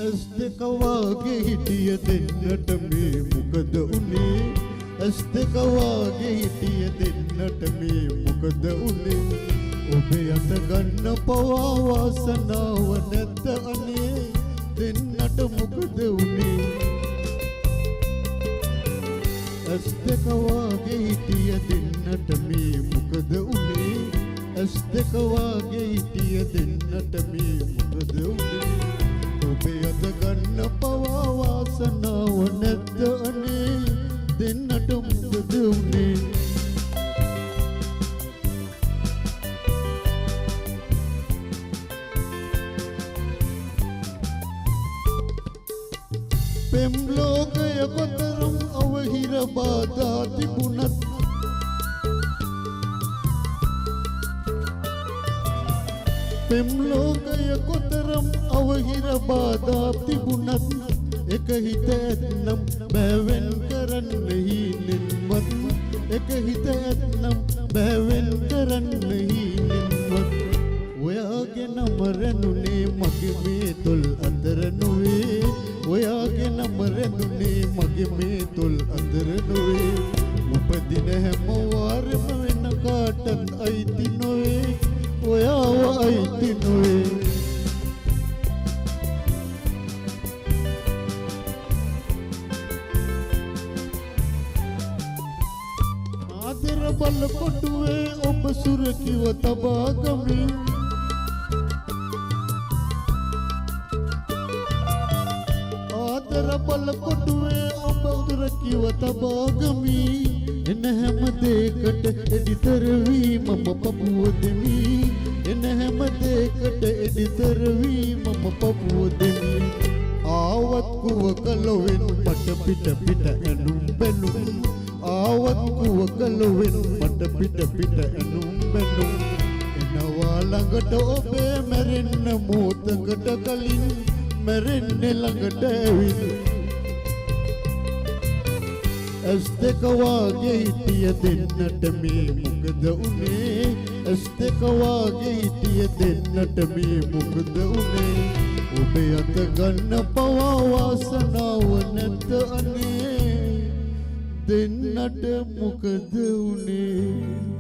ඇස් දෙක වාගේ හිටිය දෙන්නට මේ මොකද උනේ? ඇස් දෙක වාගේ හිටිය දෙන්නට මේ මොකද උනේ? ඔබේ අත ගන්න පවා වාසනාව නැද්ද අනේ? දෙන්නට මොකද උනේ? ඇස් දෙක වාගේ හිටිය දෙන්නට මේ මොකද උනේ? ඇස් දෙක වාගේ හිටිය දෙන්නට මේ මොකද උනේ? ඔබේ අත ගන්න පවා වාසනාව නැද්ද අනේ? දෙන්නට මොකද උනේ? පෙම් ලෝකය කොතරම් අවහිර බාධා තිබුණත්, පෙම් ලෝකය කොතරම් අවහිර බාධා තිබුණත්, එක හිත ඇත්නම් බෑවෙන් කරන්න හීනෙන්වත්. එක හිත ඇත්නම් බෑවෙන් කරන්න හීනෙන්වත්. ඔයාගේ නම රැඳුනේ මගේ මේ තොල් අතර නොවේ. ඔයාගේ නම රැඳුනේ මගේ මේ තොල් අතර නොවේ. උපදින හැම වාරෙම වෙන කාටත් අයිති නොවේ. ඔයාව අයිති නොවේ. ආදර බල කොටුවේ ඔබ සුරකිව තබා ගමි. ආදර බල කොටුවේ ඔබ සුරකිව තබා ගමි. එන හැම දෙයකට එඩිතර වී මම පපුව දෙමි. එන හැම දෙයකට එඩිතර වී මම පපුව දෙමි. ආවත් කුව කලොවෙන් මට පිට පිට ඇනුම් බැනුම්. ආවත් කුව කලොවෙන් මට පිට පිට ඇනුම් බැනුම්. එනවා ළඟට ඔබේ මැරෙන්න මොහොතකට කලින්, මැරෙන්නේ ළඟට ඇවිත්. ඇස් දෙක වාගේ හිටිය දෙන්නට මේ මොකද උනේ? ඇස් දෙක වාගේ හිටිය දෙන්නට මේ මොකද උනේ? ඔබේ අත ගන්න පවා වාසනාව නැද්ද අනේ? දෙන්නට මොකද උනේ?